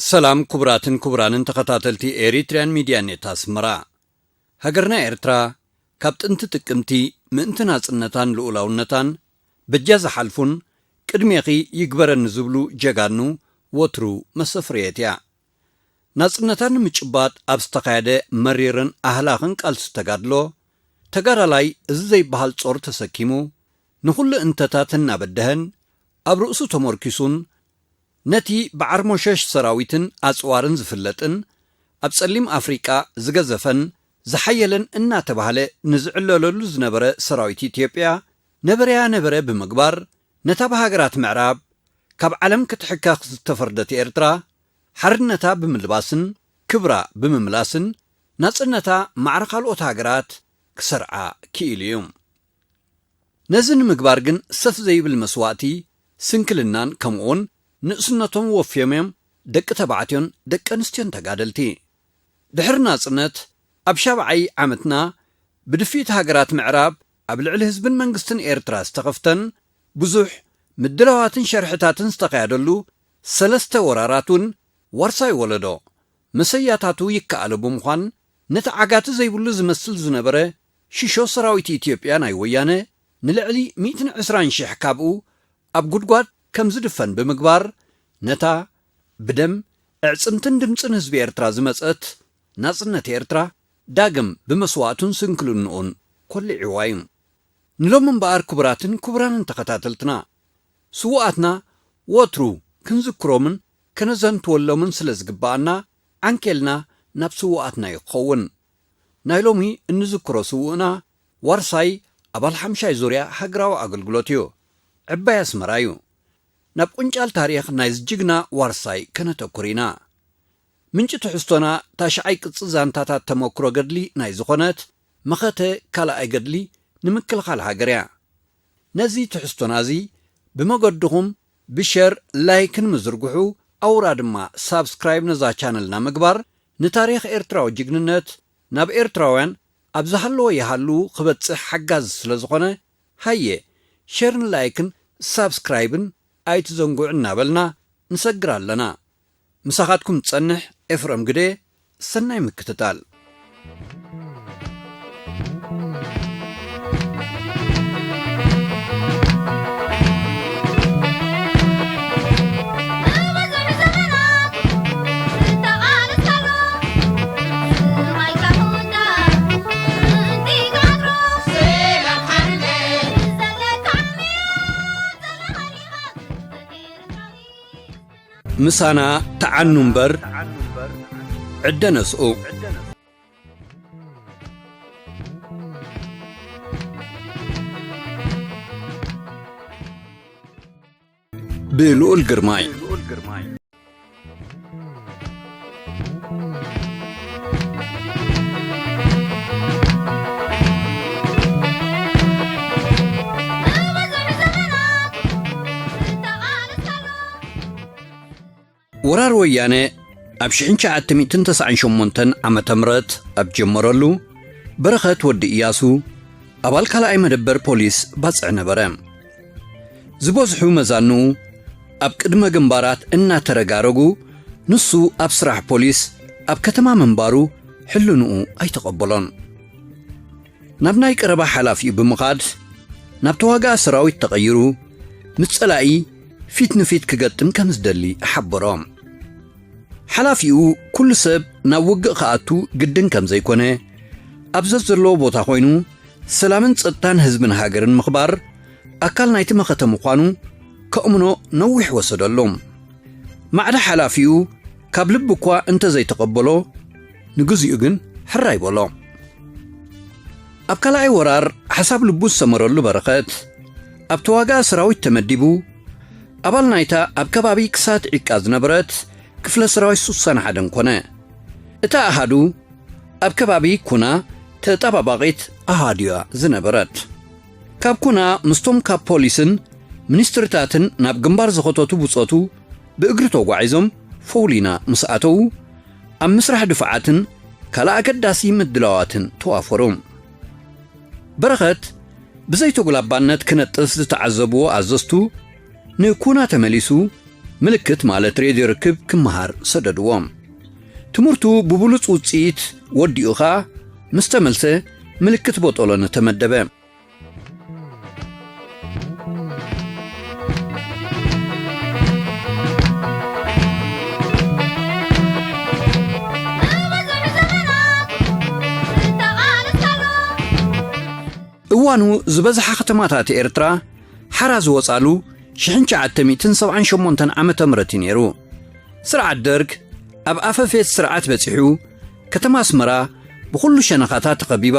ሰላም ክቡራትን ክቡራንን ተኸታተልቲ ኤሪትሪያን ሚድያ ኔት ኣስመራ። ሃገርና ኤርትራ ካብ ጥንቲ ጥቅምቲ ምእንቲ ናጽነታን ልኡላውነታን በጃ ዝሓልፉን ቅድሜኺ ይግበረኒ ዝብሉ ጀጋኑ ወትሩ መሰፍርየት እያ። ናጽነታ ንምጭባጥ ኣብ ዝተኻየደ መሪርን ኣህላኽን ቃልሲ ተጋድሎ፣ ተጋዳላይ እዚ ዘይበሃል ጾር ተሰኪሙ፣ ንኹሉ እንተታት እናበደሀን ኣብ ርእሱ ተመርኪሱን ነቲ ብዓርሞሸሽ ሰራዊትን ኣጽዋርን ዝፍለጥን ኣብ ጸሊም ኣፍሪቃ ዝገዘፈን ዝሓየለን እናተባህለ ንዝዕለለሉ ዝነበረ ሰራዊት ኢትዮጵያ ነበረያ ነበረ ብምግባር፣ ነታ ብሃገራት ምዕራብ ካብ ዓለም ክትሕከኽ ዝተፈርደት ኤርትራ ሓርነታ ብምልባስን ክብራ ብምምላስን ናጽነታ ማዕረ ካልኦት ሃገራት ክሰርዓ ክኢሉ እዩ። ነዚ ንምግባር ግን ሰፍ ዘይብል መስዋእቲ፣ ስንክልናን ከምኡውን ንእስነቶም ወፍዮም እዮም ደቂ ተባዕትዮን ደቂ ኣንስትዮን ተጋደልቲ። ድሕሪ ናጽነት ኣብ ሻብዓይ ዓመትና ብድፊት ሃገራት ምዕራብ ኣብ ልዕሊ ህዝብን መንግስትን ኤርትራ ዝተኸፍተን ብዙሕ ምድላዋትን ሸርሕታትን ዝተኻየደሉ ሰለስተ ወራራት እውን ዋርሳይ ወለዶ መሰያታቱ ይከኣሎ ብምዃን ነቲ ዓጋቲ ዘይብሉ ዝመስል ዝነበረ ሽሾ ሰራዊት ኢትዮጵያ ናይ ወያነ ንልዕሊ ሚእትን ዕስራን ሽሕ ካብኡ ኣብ ጉድጓድ ከም ዝድፈን ብምግባር ነታ ብደም ኣዕጽምትን ድምጽን ህዝቢ ኤርትራ ዝመጸት ናጽነት ኤርትራ ዳግም ብመስዋእቱን ስንክልንኡን ኮሊዕዋ እዩ። ንሎሚ እምበኣር ክቡራትን ክቡራንን ተኸታተልትና ስዉኣትና ወትሩ ክንዝክሮምን ከነዘንትወሎምን ስለ ዝግብኣና ዓንኬልና ናብ ስዉኣትና እዩ ክኸውን። ናይ ሎሚ እንዝክሮ ስዉእና ዋርሳይ ኣባል ሓምሻይ ዙርያ ሃገራዊ ኣገልግሎት እዩ። ዕባይ ኣስመራ እዩ። ናብ ቁንጫል ታሪኽ ናይዚ ጅግና ዋርሳይ ከነተኩር ኢና። ምንጪ ትሕዝቶና ታሽዓይ ቅጺ ዛንታታት ተመክሮ ገድሊ ናይ ዝኾነት መኸተ ካልኣይ ገድሊ ንምክልኻል ሃገር እያ። ነዚ ትሕዝቶና እዚ ብመገድኹም ብሸር ላይክን ምዝርግሑ ኣውራ ድማ ሳብስክራይብ ነዛ ቻነልና ምግባር ንታሪኽ ኤርትራዊ ጅግንነት ናብ ኤርትራውያን ኣብ ዝሃለዎ ይሃሉ ክበጽሕ ሓጋዚ ስለ ዝኾነ ሃየ ሸርን ላይክን ሳብስክራይብን ኣይትዘንግዑ እናበልና ንሰግር ኣለና። ምሳኻትኩም ዝጸንሕ ኤፍረም ግደ። ሰናይ ምክትታል። ምሳና ተዓኑ እምበር ዕደ ነስኡ። ብልኡል ግርማይ። ወራር ወያነ ኣብ ሽሕን ትሽዓተ ሚእትን ተስዓን ሸሞንተን ዓመተ ምህረት ኣብ ጀመረሉ፣ በረኸት ወዲ እያሱ ኣባል ካልኣይ መደበር ፖሊስ ባጽዕ ነበረ። ዝበዝሑ መዛንኡ ኣብ ቅድመ ግንባራት እናተረጋረጉ፣ ንሱ ኣብ ስራሕ ፖሊስ ኣብ ከተማ ምንባሩ ሕልንኡ ኣይተቐበሎን። ናብ ናይ ቀረባ ሓላፊኡ ብምኻድ፣ ናብ ተዋጋኢ ሰራዊት ተቐይሩ፣ ምስ ጸላኢ ፊት ንፊት ክገጥም ከም ዝደሊ ሓበሮ። ሓላፊኡ፣ ኩሉ ሰብ ናብ ውግእ ክኣቱ ግድን ከም ዘይኮነ፣ ኣብ ዘዘለዎ ቦታ ኮይኑ ሰላምን ጸጥታን ህዝብን ሃገርን ምኽባር ኣካል ናይቲ መኸተ ምዃኑ ከእምኖ ነዊሕ ወሰደሉ። ማዕዳ ሓላፊኡ ካብ ልቢ እኳ እንተ ዘይተቐበሎ፣ ንግዚኡ ግን ሕራይ በሎ። ኣብ ካልኣይ ወራር ሓሳብ ልቡ ዝሰመረሉ በረኸት፣ ኣብ ተዋጋኢ ሰራዊት ተመዲቡ፣ ኣባል ናይታ ኣብ ከባቢ ክሳት ዒቃ ዝነበረት ክፍለ ሰራዊት ስሳን ሓደን ኮነ። እታ ኣሃዱ ኣብ ከባቢ ኩና ተጣባባቒት ኣሃዱያ ዝነበረት። ካብ ኩና ምስቶም ካብ ፖሊስን ሚኒስትርታትን ናብ ግንባር ዝኸተቱ ብጾቱ ብእግሪ ተጓዒዞም ፎውሊና ምስ ኣተዉ፣ ኣብ ምስራሕ ድፋዓትን ካልእ ኣገዳሲ ምድላዋትን ተዋፈሩ። በረኸት ብዘይተጉላባነት ክነጥፍ ዝተዓዘብዎ ኣዘዝቱ፣ ንኩና ተመሊሱ ምልክት ማለት ሬድዮ ርክብ ክመሃር ሰደድዎ። ትምህርቱ ብብሉጽ ውጽኢት ወዲኡ ኸኣ ምስ ተመልሰ ምልክት ቦጦሎኒ ተመደበ። እዋኑ ዝበዝሓ ከተማታት ኤርትራ ሓራ ዝወጻሉ ሽሕን ትሽዓተ ሚእትን ሰብዓን ሸሞንተን ዓመተ ምህረት እዩ ነይሩ። ስርዓት ደርግ ኣብ ኣፈፌት ስርዓት በጺሑ፣ ከተማ ኣስመራ ብኹሉ ሸነኻታ ተኸቢባ፣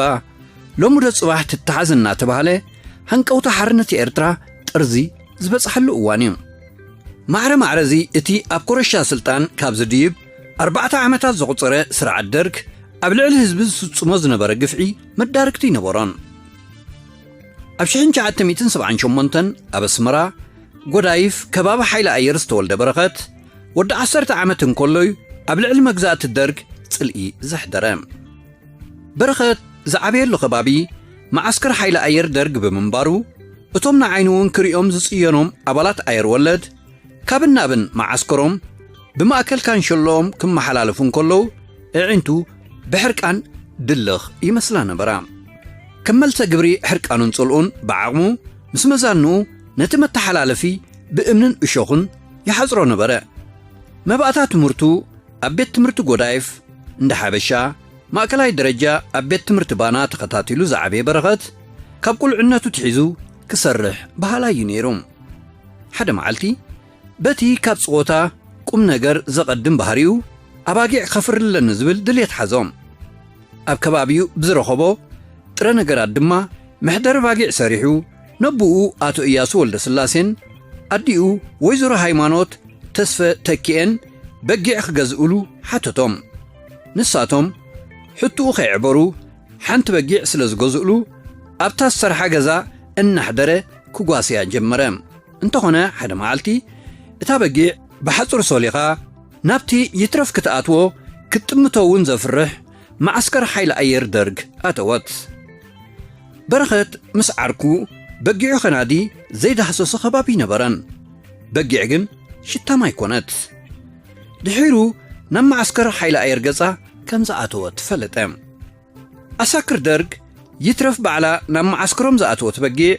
ሎሚ ዶ ጽባሕ ትተሓዝ እናተባህለ፣ ሃንቀውታ ሓርነት ኤርትራ ጥርዚ ዝበጽሓሉ እዋን እዩ። ማዕረ ማዕረዚ እቲ ኣብ ኮረሻ ስልጣን ካብ ዝድይብ ኣርባዕተ ዓመታት ዘቑጸረ ስርዓት ደርግ ኣብ ልዕሊ ህዝቢ ዝፍጽሞ ዝነበረ ግፍዒ መዳርግቲ ኣይነበሮን። ኣብ ሽሕን ትሽዓተ ሚእትን ሰብዓን ሸሞንተን ኣብ ኣስመራ ጎዳይፍ ከባቢ ሓይሊ ኣየር ዝተወልደ በረኸት ወዲ ዓሰርተ ዓመት እንከሎ እዩ ኣብ ልዕሊ መግዛእቲ ደርግ ጽልኢ ዘሕደረ። በረኸት ዝዓበየሉ ከባቢ መዓስከር ሓይሊ ኣየር ደርግ ብምንባሩ፣ እቶም ንዓይኑ እውን ክርእዮም ዝጽየኖም ኣባላት ኣየር ወለድ ካብን ናብን መዓስከሮም ብማእከል ካንሸሎኦም ክመሓላለፉ እንከለዉ፣ ኣዒንቱ ብሕርቃን ድልኽ ይመስላ ነበራ። ከም መልሰ ግብሪ ሕርቃኑን ጽልኡን ብዓቕሙ ምስ መዛንኡ ነቲ መተሓላለፊ ብእምንን እሾኽን ይሓጽሮ ነበረ። መባእታ ትምህርቱ ኣብ ቤት ትምህርቲ ጎዳይፍ እንዳ ሓበሻ፣ ማእከላይ ደረጃ ኣብ ቤት ትምህርቲ ባና ተኸታቲሉ ዝዓበየ በረኸት፣ ካብ ቁልዕነቱ ትሒዙ ክሰርሕ በሃላይ እዩ ነይሩ። ሓደ መዓልቲ፣ በቲ ካብ ጸወታ ቁም ነገር ዘቐድም ባህሪኡ፣ ኣባጊዕ ከፍሪ ኣለኒ ዝብል ድሌት ሓዞ። ኣብ ከባቢኡ ብዝረኸቦ ጥረ ነገራት ድማ መሕደሪ ባጊዕ ሰሪሑ፣ ነቦኡ ኣቶ እያሱ ወልደስላሴን ኣዲኡ ወይዘሮ ሃይማኖት ተስፈ ተኪኤን በጊዕ ክገዝእሉ ሓተቶም። ንሳቶም ሕትኡ ከየዕበሩ ሓንቲ በጊዕ ስለ ዝገዝእሉ፣ ኣብታ ዝሰርሓ ገዛ እናሕደረ ክጓስያ ጀመረ። እንተኾነ ሓደ መዓልቲ እታ በጊዕ ብሓጹር ሶሊኻ ናብቲ ይትረፍ ክትኣትዎ ክትጥምቶ እውን ዘፍርሕ መዓስከር ሓይሊ ኣየር ደርግ ኣተወት። በረኸት ምስ ዓርኩ በጊዑ ከናዲ ዘይዳህሰሶ ከባቢ ነበረን። በጊዕ ግን ሽታም ኣይኮነት። ድሒሩ ናብ መዓስከር ሓይሊ ኣየር ገጻ ከም ዝኣተወት ፈለጠ። ዓሳክር ደርግ ይትረፍ ባዕላ ናብ መዓስከሮም ዝኣተወት በጊዕ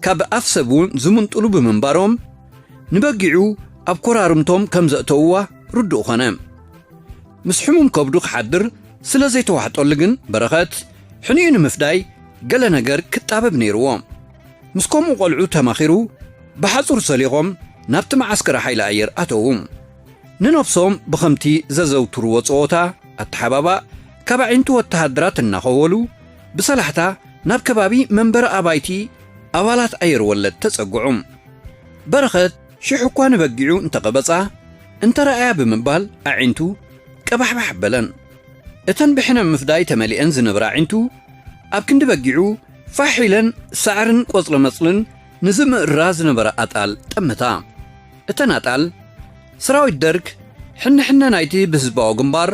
ካብ ኣፍ ሰብ እውን ዝምንጥሉ ብምንባሮም፣ ንበጊዑ ኣብ ኮራርምቶም ከም ዘእተውዋ ርዱእ ኾነ። ምስ ሕሙም ከብዱ ክሓድር ስለ ዘይተዋሕጠሉ ግን በረኸት ሕኒኡ ንምፍዳይ ገለ ነገር ክጣበብ ነይርዎ። ምስ ከምኡ ቆልዑ ተማኺሩ ብሓጹር ሰሊኾም ናብቲ መዓስከር ሓይሊ ኣየር ኣተዉ። ንነብሶም ብኸምቲ ዘዘውትርዎ ጸወታ ኣተሓባባእ ካብ ኣዒንቱ ወተሃደራት እናኸወሉ ብሰላሕታ ናብ ከባቢ መንበሪ ኣባይቲ ኣባላት ኣየር ወለድ ተጸግዑ። በረኸት ሽሕ እኳ ንበጊዑ እንተቐበጻ እንተረኣያ ብምባል ኣዒንቱ ቀባሕባሕ ኣበለን። እተን ብሕነ ምፍዳይ ተመሊአን ዝነብራ ኣዒንቱ ኣብ ክንዲ በጊዑ ፋሕ ኢለን ሳዕርን ቆጽለመጽልን ንዝምእርራ ዝነበራ ኣጣል ጠመታ። እተን ኣጣል ሰራዊት ደርግ ሕነ ሕነ ናይቲ ብህዝባዊ ግንባር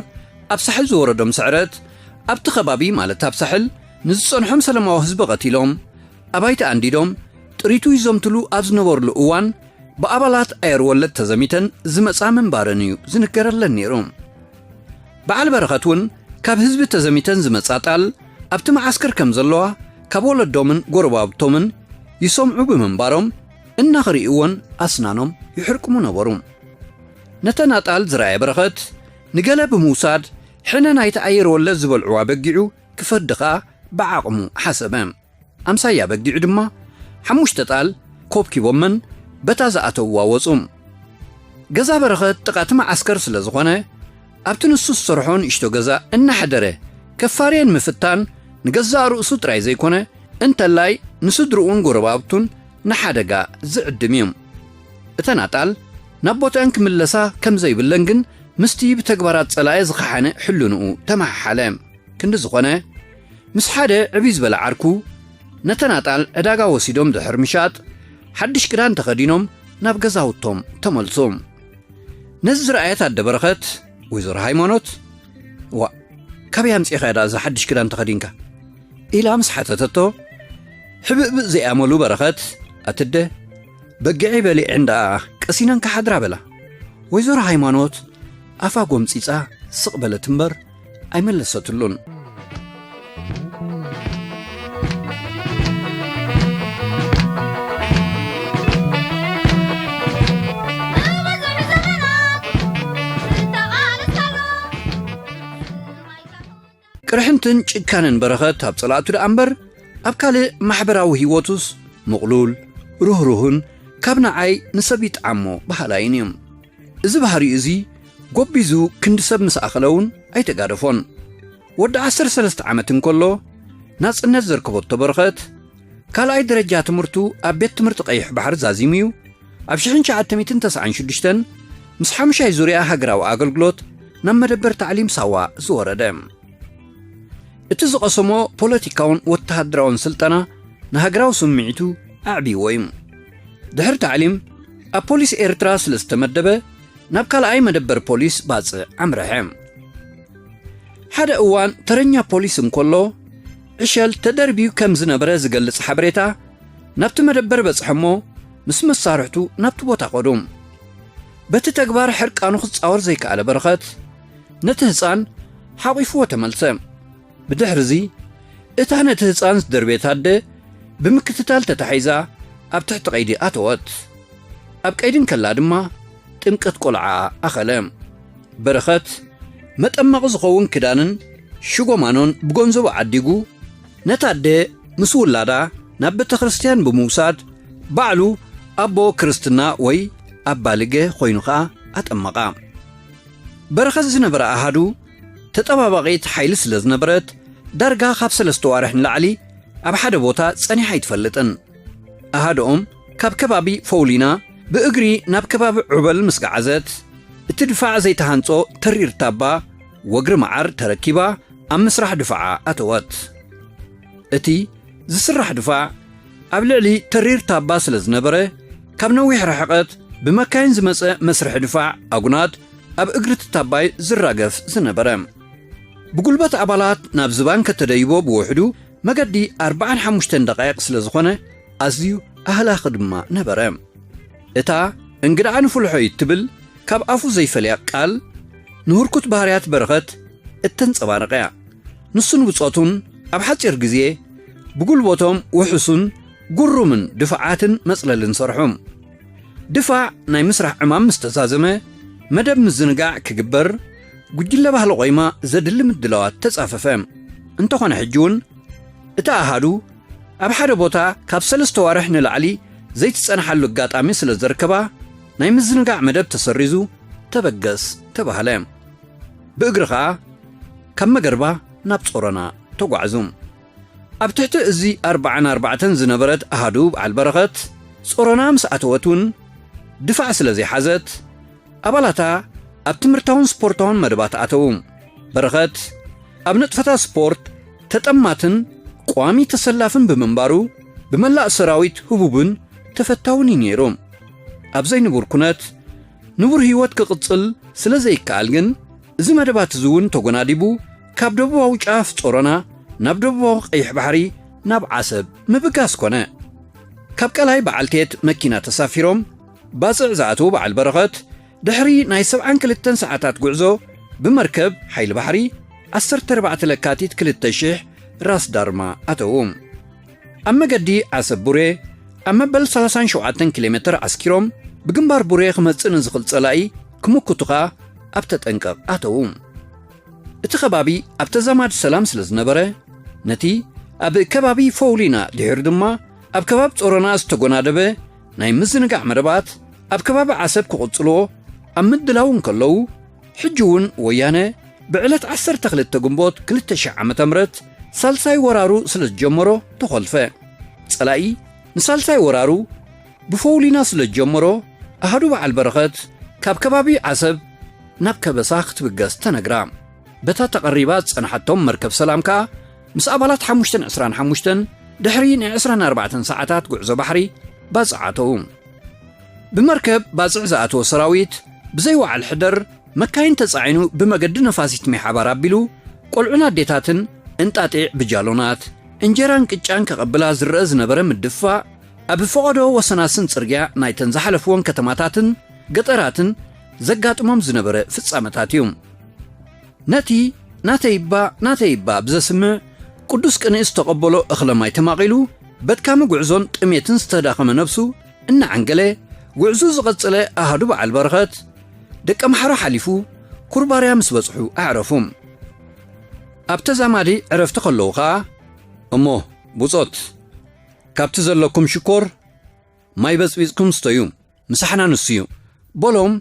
ኣብ ሳሕል ዝወረዶም ስዕረት ኣብቲ ከባቢ ማለት ኣብ ሳሕል ንዝጸንሖም ሰላማዊ ህዝቢ ቀቲሎም ኣባይቲ ኣንዲዶም ጥሪቱ ይዘምትሉ ኣብ ዝነበርሉ እዋን ብኣባላት ኣየር ወለድ ተዘሚተን ዝመጻ ምንባረን እዩ ዝንገረለን ነይሩ። በዓል በረኸት እውን ካብ ህዝቢ ተዘሚተን ዝመጻ ጣል ኣብቲ መዓስከር ከም ዘለዋ ካብ ወለዶምን ጎረባብቶምን ይሰምዑ ብምንባሮም እናኽርእይዎን ኣስናኖም ይሕርቅሙ ነበሩ። ነተን ኣጣል ዝረኣየ በረኸት ንገለ ብምውሳድ ሕነ ናይቲ ኣየር ወለድ ዝበልዕዋ በጊዑ ክፈዲ ኸኣ ብዓቕሙ ሓሰበ። ኣምሳያ በጊዑ ድማ ሓሙሽተ ጣል ኮብኪቦመን በታ ዝኣተውዋ ወጹ። ገዛ በረኸት ጥቓ እቲ መዓስከር ስለ ዝኾነ ኣብቲ ንሱ ዝሰርሖ ንእሽቶ ገዛ እናሕደረ ከፋርየን ምፍታን ንገዛእ ርእሱ ጥራይ ዘይኮነ እንተላይ ንስድርኡን ጎረባብቱን ንሓደጋ ዝዕድም እዩ። እተን ኣጣል ናብ ቦተአን ክምለሳ ከም ዘይብለን ግን ምስቲ ብተግባራት ጸላኢ ዝኸሓነ ሕልንኡ ተመሓሓለ። ክንዲ ዝኾነ ምስ ሓደ ዕብይ ዝበለ ዓርኩ ነተን ኣጣል ዕዳጋ ወሲዶም ድሕር ምሻጥ ሓድሽ ክዳን ተኸዲኖም ናብ ገዛውቶም ተመልሱ። ነዚ ዝረኣየት ኣደ በረኸት ወይዘሮ ሃይማኖት፣ "ዋእ፣ ካበይ ኣምጺእኻ እያ ደኣ እዚ ሓድሽ ክዳን ተኸዲንካ?" ኢላ ምስ ሓተተቶ፣ ሕብእብእ ዘይኣመሉ በረኸት፣ "ኣትደ፣ በጊዐይ በሊዐን ደኣ ቀሲነን ክሓድራ" በላ። ወይዘሮ ሃይማኖት ኣፋ ጎምጺጻ ስቕ በለት እምበር ኣይመለሰትሉን። ቅርሕንትን ጭካንን በረኸት ኣብ ጸላእቱ ደኣ እምበር ኣብ ካልእ ማሕበራዊ ህይወቱስ ምቕሉል፣ ርህሩህን ካብ ንዓይ ንሰብ ይጥዓሞ በሃላይን እዩ። እዚ ባህሪኡ እዚ ጎቢዙ ክንዲ ሰብ ምስ ኣኸለ እውን ኣይተጋደፎን። ወዲ ዓሰርተ ሰለስተ ዓመት እንከሎ ናጽነት ዘርከበቶ በረኸት፣ ካልኣይ ደረጃ ትምህርቱ ኣብ ቤት ትምህርቲ ቀይሕ ባሕሪ ዛዚሙ እዩ ኣብ ሽሕን ትሽዓተ ሚእትን ተስዓን ሽዱሽተን ምስ ሓሙሻይ ዙርያ ሃገራዊ ኣገልግሎት ናብ መደበር ታዕሊም ሳዋ ዝወረደ። እቲ ዝቐሰሞ ፖለቲካውን ወተሃደራውን ስልጠና ንሃገራዊ ስምዒቱ ኣዕብይዎ እዩ። ድሕሪ ታዕሊም ኣብ ፖሊስ ኤርትራ ስለ ዝተመደበ ናብ ካልኣይ መደበር ፖሊስ ባጽዕ ኣምርሐ። ሓደ እዋን ተረኛ ፖሊስ እንከሎ ዕሸል ተደርብዩ ከም ዝነበረ ዝገልጽ ሓበሬታ ናብቲ መደበር በጽሐ እሞ ምስ መሳርሕቱ ናብቲ ቦታ ከዱ። በቲ ተግባር ሕርቃኑ ክጻወር ዘይከኣለ በረኸት ነቲ ህጻን ሓቒፍዎ ተመልሰ። ብድሕርዚ እታ ነቲ ህጻን ዝደርበየት ኣደ ብምክትታል ተታሒዛ ኣብ ትሕቲ ቀይዲ ኣተወት። ኣብ ቀይዲ እንከላ ድማ ጥምቀት ቆልዓ ኣኸለ። በረኸት መጠመቒ ዝኸውን ክዳንን ሽጎማኖን ብገንዘቡ ዓዲጉ ነታ ኣደ ምስ ውላዳ ናብ ቤተ ክርስቲያን ብምውሳድ ባዕሉ ኣቦ ክርስትና ወይ ኣባ ልገ ኮይኑ ኸኣ ኣጠመቓ። በረኸት ዝነበረ ኣሃዱ ተጠባባቒት ሓይሊ ስለ ዝነበረት ዳርጋ ካብ ሰለስተ ዋርሕ ንላዕሊ ኣብ ሓደ ቦታ ጸኒሓ ኣይትፈልጥን። ኣሃድኦም ካብ ከባቢ ፈውሊና ብእግሪ ናብ ከባቢ ዑበል ምስ ገዓዘት፣ እቲ ድፋዕ ዘይተሃንጾ ተሪር ታባ ወግሪ መዓር ተረኪባ ኣብ ምስራሕ ድፋዓ ኣተወት። እቲ ዝስራሕ ድፋዕ ኣብ ልዕሊ ተሪር ታባ ስለ ዝነበረ፣ ካብ ነዊሕ ርሕቐት ብመካይን ዝመጸ መስርሒ ድፋዕ ኣጉናድ ኣብ እግሪ እቲ ታባይ ዝራገፍ ዝነበረ። ብጉልበት ኣባላት ናብ ዝባን ከተደይቦ ብውሕዱ መገዲ ኣርብዓን ሓሙሽተን ደቓይቕ ስለ ዝኾነ፣ ኣዝዩ ኣህላኺ ድማ ነበረ። እታ እንግድዓ ንፍልሖ እትብል ካብ ኣፉ ዘይፈልያ ቃል፣ ንህርኩት ባህርያት በረኸት እተንጸባርቕ እያ። ንሱን ብጾቱን ኣብ ሓጺር ግዜ ብጉልበቶም ውሑሱን ግሩምን ድፋዓትን መጽለልን ሰርሑ። ድፋዕ ናይ ምስራሕ ዕማም ምስ ተዛዘመ፣ መደብ ምዝንጋዕ ክግበር፣ ጉጅለ ባህሊ ቆይማ ዘድሊ ምድላዋት ተጻፈፈ። እንተኾነ ሕጂ እውን፣ እቲ ኣሃዱ ኣብ ሓደ ቦታ ካብ ሰለስተ ዋርሕ ንላዕሊ ዘይትጸንሓሉ ኣጋጣሚ ስለ ዘርከባ፣ ናይ ምዝንጋዕ መደብ ተሰሪዙ ተበገስ ተባህለ። ብእግሪ ኸኣ ካብ መገርባ ናብ ጾሮና ተጓዕዙ። ኣብ ትሕቲ እዚ ኣርብዓን ኣርባዕተን ዝነበረት ኣሃዱ በዓል በረኸት፣ ጾሮና ምስ ኣተወት እውን ድፋዕ ስለ ዘይሓዘት፣ ኣባላታ ኣብ ትምህርታውን ስፖርታውን መደባት ኣተዉ። በረኸት ኣብ ንጥፈታት ስፖርት ተጠማትን ቋሚ ተሰላፍን ብምንባሩ፣ ብመላእ ሰራዊት ህቡብን ተፈታውን እዩ ነይሩ። ኣብ ዘይንቡር ኩነት ንቡር ህይወት ክቕጽል ስለ ዘይከኣል ግን፣ እዚ መደባት እዚ እውን ተጎናዲቡ፣ ካብ ደቡባዊ ጫፍ ጾሮና ናብ ደቡባዊ ቀይሕ ባሕሪ ናብ ዓሰብ ምብጋስ ኮነ። ካብ ቀላይ በዓልቴት መኪና ተሳፊሮም ባጽዕ ዝኣተዉ በዓል በረኸት፣ ድሕሪ ናይ ሰብዓን ክልተን ሰዓታት ጉዕዞ ብመርከብ ሓይሊ ባሕሪ ዓሰርተ ኣርባዕተ ለካቲት ክልተ ሽሕ ራስ ዳርማ ኣተዉ። ኣብ መገዲ ዓሰብ ቡሬ ኣብ መበል ሰላሳን ሸውዓተን ኪሎ ሜተር ዓስኪሮም፣ ብግንባር ቡሬ ክመጽእ ንዝኽእል ጸላኢ ክምክቱ ኸኣ ኣብ ተጠንቀቕ ኣተዉ። እቲ ከባቢ ኣብ ተዛማዲ ሰላም ስለ ዝነበረ፣ ነቲ ኣብ ከባቢ ፈውሊና ድሒሩ ድማ ኣብ ከባቢ ጾሮና ዝተጎናደበ ናይ ምዝንጋዕ መደባት ኣብ ከባቢ ዓሰብ ክቕጽልዎ ኣብ ምድላው እንከለዉ፣ ሕጂ እውን ወያነ ብዕለት ዓሰርተ ክልተ ግንቦት ክልተ ሽሕ ዓመተ ምህረት ሳልሳይ ወራሩ ስለ ዝጀመሮ ተኾልፈ። ጸላኢ ንሳልሳይ ወራሩ ብፈውሊና ስለ ዝጀመሮ፣ ኣሃዱ በዓል በረኸት ካብ ከባቢ ዓሰብ ናብ ከበሳ ክትብገስ ተነግራ። በታ ተቐሪባ ዝጸንሓቶም መርከብ ሰላም ከኣ ምስ ኣባላት ሓሙሽተን ዕስራን ሓሙሽተን ድሕሪ ናይ ዕስራን ኣርባዕተን ሰዓታት ጉዕዞ ባሕሪ ባጽዕ ኣተዉ። ብመርከብ ባጽዕ ዝኣተወ ሰራዊት ብዘይ ወዓል ሕደር መካይን ተጻዒኑ ብመገዲ ነፋሲት ሜሓባር ኣቢሉ፣ ቆልዑን ኣዴታትን እንጣጢዕ ብጃሎናት፣ እንጀራን ቅጫን ከቐብላ ዝረአ ዝነበረ ምድፍፋእ፣ ኣብ ፈቐዶ ወሰናስን ጽርግያ ናይተን ዝሓለፍወን ከተማታትን ገጠራትን ዘጋጥሞም ዝነበረ ፍጻመታት እዩ። ነቲ ናተይባ ናተይባ ብዘስምዕ ቅዱስ ቅንኢ ዝተቐበሎ እኽለ ማይ ተማቒሉ፣ በድካሚ ጉዕዞን ጥሜትን ዝተዳኸመ ነብሱ እናዓንገለ፣ ጉዕዞ ዝቐጸለ ኣሃዱ በዓል በረኸት፣ ደቀምሓሮ ሓሊፉ ኩርባርያ ምስ በጽሑ ኣዕረፉ። ኣብ ተዛማዲ ዕረፍቲ ከለዉ ኸኣ፣ "እሞ ብጾት፣ ካብቲ ዘለኩም ሽኮር ማይ በጽቢጽኩም ስተዩ፣ ምሳሕና ንሱ እዩ" በሎም።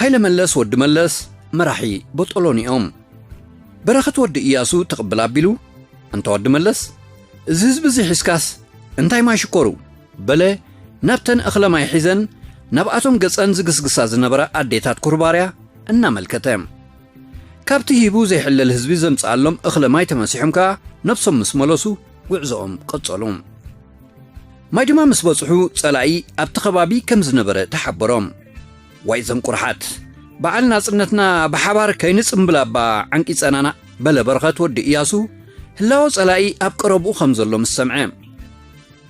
ሃይለ መለስ ወዲ መለስ፣ መራሒ ቦጦሎኒኦም። በረኸት ወዲ እያሱ ትቕብል ኣቢሉ፣ "ኣንታ ወዲ መለስ፣ እዚ ህዝቢ እዚ ሒዝካስ እንታይ ማይ ሽኮሩ?" በለ። ናብተን እኽለ ማይ ሒዘን ናብኣቶም ገጸን ዝግስግሳ ዝነበራ ኣዴታት ኩርባርያ እናመልከተ፣ ካብቲ ሂቡ ዘይሕለል ህዝቢ ዘምጽኣሎም እኽለ ማይ ተመሲሖም ከኣ ነብሶም ምስ መለሱ፣ ጉዕዞኦም ቀጸሉ። ማይ ድማ ምስ በጽሑ፣ ጸላኢ ኣብቲ ከባቢ ከም ዝነበረ ተሓበሮም። "ዋይ ዘም ቁርሓት፣ በዓል ናጽነትና ብሓባር ከይንጽምብል ኣባ ዓንቂጸናና" በለ በረኸት ወዲ እያሱ፣ ህላወ ጸላኢ ኣብ ቀረብኡ ከም ዘሎ ምስ ሰምዐ።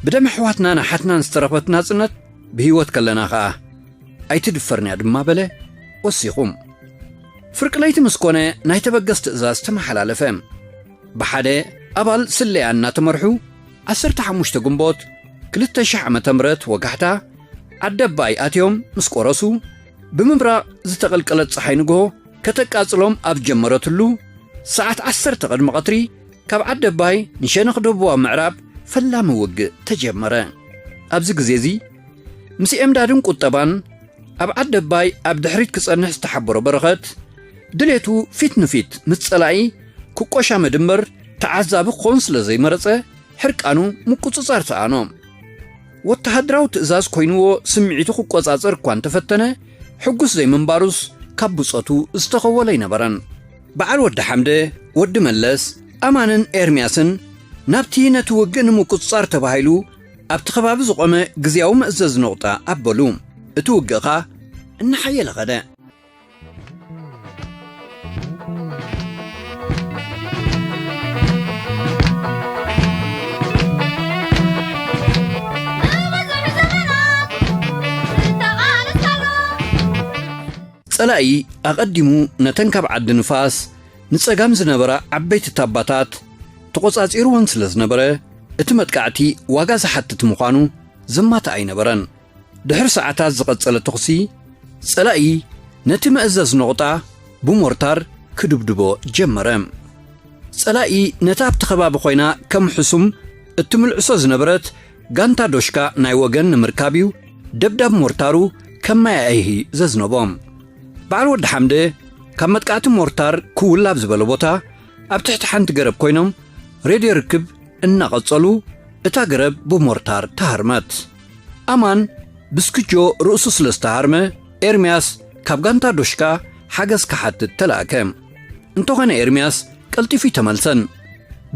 "ብደም ኣሕዋትናን ኣሓትናን ዝተረኽበት ናጽነት፣ ብህይወት ከለና ኸኣ ኣይትድፈርንያ" ድማ በለ ወሲኹ። ፍርቂ ለይቲ ምስ ኮነ፣ ናይ ተበገስ ትእዛዝ ተመሓላለፈ። ብሓደ ኣባል ስለያ እናተመርሑ፣ ዓሰርተ ሓሙሽተ ግንቦት ክልተ ሺሕ ዓመተ ምህረት ወጋሕታ፣ ዓዲ ኣባይ ኣትዮም ምስ ቆረሱ፣ ብምብራቕ ዝተቐልቀለት ጸሓይ ንግሆ ከተቃጽሎም ኣብ ጀመረትሉ፣ ሰዓት ዓሰርተ ቅድሚ ቀትሪ፣ ካብ ዓዲ ኣባይ ንሸነኽ ደቡባዊ ምዕራብ ፈላሚ ውግእ ተጀመረ። ኣብዚ ግዜ እዚ፣ ምስ ኤምዳድን ቁጠባን ኣብ ዓዲ ኣባይ ኣብ ድሕሪት ክጸንሕ ዝተሓበሮ በረኸት፣ ድሌቱ ፊት ንፊት ምስ ጸላኢ ክቆሻመ ድምበር ተዓዛቢ ክኸውን ስለ ዘይመረጸ፣ ሕርቃኑ ምቁጽጻር ሰኣኖ። ወተሃደራዊ ትእዛዝ ኮይንዎ ስምዒቱ ክቆጻጸር እኳ እንተፈተነ፣ ሕጉስ ዘይምንባሩስ ካብ ብጾቱ ዝተኸወለ ኣይነበረን። በዓል ወዲ ሓምደ፣ ወዲ መለስ፣ ኣማንን ኤርምያስን ናብቲ ነቲ ውግእ ንምቁጽጻር ተባሂሉ ኣብቲ ከባቢ ዝቖመ ግዝያዊ መእዘዚ ነቑጣ ኣበሉ። እቲ ውግእ ኸኣ እናሓየለ ኸደ። ጸላኢ ኣቐዲሙ ነተን ካብ ዓዲ ንፋስ ንጸጋም ዝነበራ ዓበይቲ ታባታት ተቖጻጺርወን ስለ ዝነበረ፣ እቲ መጥቃዕቲ ዋጋ ዝሓትት ምዃኑ ዘማትእ ኣይነበረን። ድሕሪ ሰዓታት ዝቐጸለ ተኹሲ፣ ጸላኢ ነቲ መእዘዝ ነቑጣ ብሞርታር ክድብድቦ ጀመረ። ጸላኢ ነታ ኣብቲ ከባቢ ኮይና ከም ሕሱም እትምልዕሶ ዝነበረት ጋንታ ዶሽካ ናይ ወገን ንምርካብ እዩ ደብዳብ ሞርታሩ ከም ማይ ኣይሂ ዘዝነቦ። በዓል ወዲ ሓምደ ካብ መጥቃዕቲ ሞርታር ክውል ኣብ ዝበለ ቦታ ኣብ ትሕቲ ሓንቲ ገረብ ኮይኖም ሬድዮ ርክብ እናቐጸሉ፣ እታ ገረብ ብሞርታር ተሃርመት። ኣማን ብስክጆ ርእሱ ስለ ዝተሃርመ፣ ኤርምያስ ካብ ጋንታ ዶሽካ ሓገዝ ክሓትት ተላእከ። እንተኾነ ኤርምያስ ቀልጢፉ ኣይተመልሰን።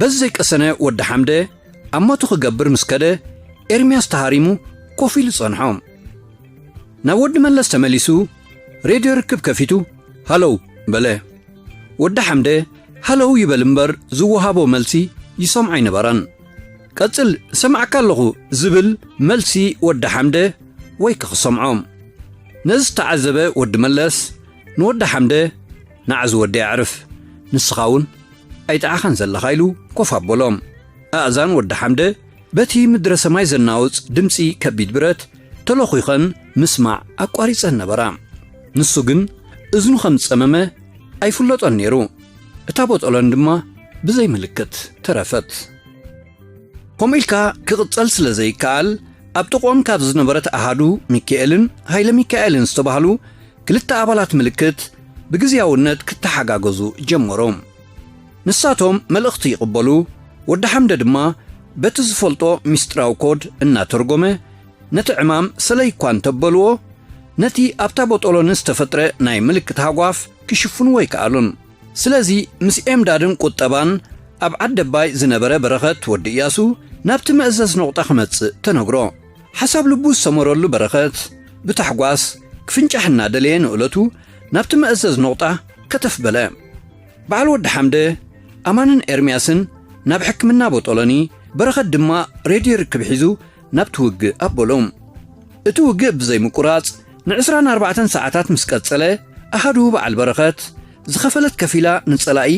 በዚ ዘይቀሰነ ወዲ ሓምደ ኣሞቱ ክገብር ምስ ከደ፣ ኤርምያስ ተሃሪሙ ኮፍ ኢሉ ጸንሖ። ናብ ወዲ መለስ ተመሊሱ ሬድዮ ርክብ ከፊቱ፣ "ሃለው" በለ። ወዲ ሓምደ ሃለው ይበል እምበር ዝወሃቦ መልሲ ይሰምዖ ኣይነበረን። "ቀጽል፣ ሰማዕካ ኣለኹ" ዝብል መልሲ ወዲ ሓምደ ወይ ክሰምዖ። ነዚ ዝተዓዘበ ወዲ መለስ ንወዲ ሓምደ፣ "ንዓ ዝወዲ ኣዕርፍ፣ ንስኻ እውን ኣይጠዓኻን ዘለኻ" ኢሉ ኮፍ ኣበሎ። ኣእዛን ወዲ ሓምደ በቲ ምድረ ሰማይ ዘናውጽ ድምጺ ከቢድ ብረት ተለኹኸን ምስማዕ ኣቋሪጸን ነበራ። ንሱ ግን እዝኑ ከም ዝጸመመ ኣይፍለጦን ነይሩ። እታ ቦጦሎን ድማ ብዘይ ምልክት ተረፈት። ከምኡ ኢልካ ክቕጸል ስለ ዘይከኣል፣ ኣብ ጥቕኦም ካብ ዝነበረት ኣሃዱ ሚካኤልን ሃይለ ሚካኤልን ዝተባህሉ ክልተ ኣባላት ምልክት ብግዝያውነት ክተሓጋገዙ ጀመሩ። ንሳቶም መልእኽቲ ይቕበሉ፣ ወዲ ሓምደ ድማ በቲ ዝፈልጦ ሚስጥራዊ ኮድ እናተርጎመ ነቲ ዕማም ሰለይ እኳ እንተበልዎ፣ ነቲ ኣብታ ቦጦሎኒ ዝተፈጥረ ናይ ምልክት ሃጓፍ ክሽፍንዎ ኣይከኣሉን። ስለዚ ምስ ኤምዳድን ቁጠባን ኣብ ዓደባይ ዝነበረ በረኸት ወዲ እያሱ ናብቲ መእዘዝ ነቑጣ ክመጽእ ተነግሮ። ሓሳብ ልቡ ዝሰመረሉ በረኸት ብታሕጓስ ክፍንጫሕ እናደለየ ንእለቱ ናብቲ መእዘዝ ነቑጣ ከተፍ በለ። በዓል ወዲ ሓምደ፣ ኣማንን ኤርምያስን ናብ ሕክምና ቦጦሎኒ፣ በረኸት ድማ ሬድዮ ርክብ ሒዙ ናብቲ ውግእ ኣበሎም። እቲ ውግእ ብዘይ ምቁራጽ ንዕስራን ኣርባዕተን ሰዓታት ምስ ቀጸለ፣ ኣሃዱ በዓል በረኸት ዝኸፈለት ከፊላ ንጸላኢ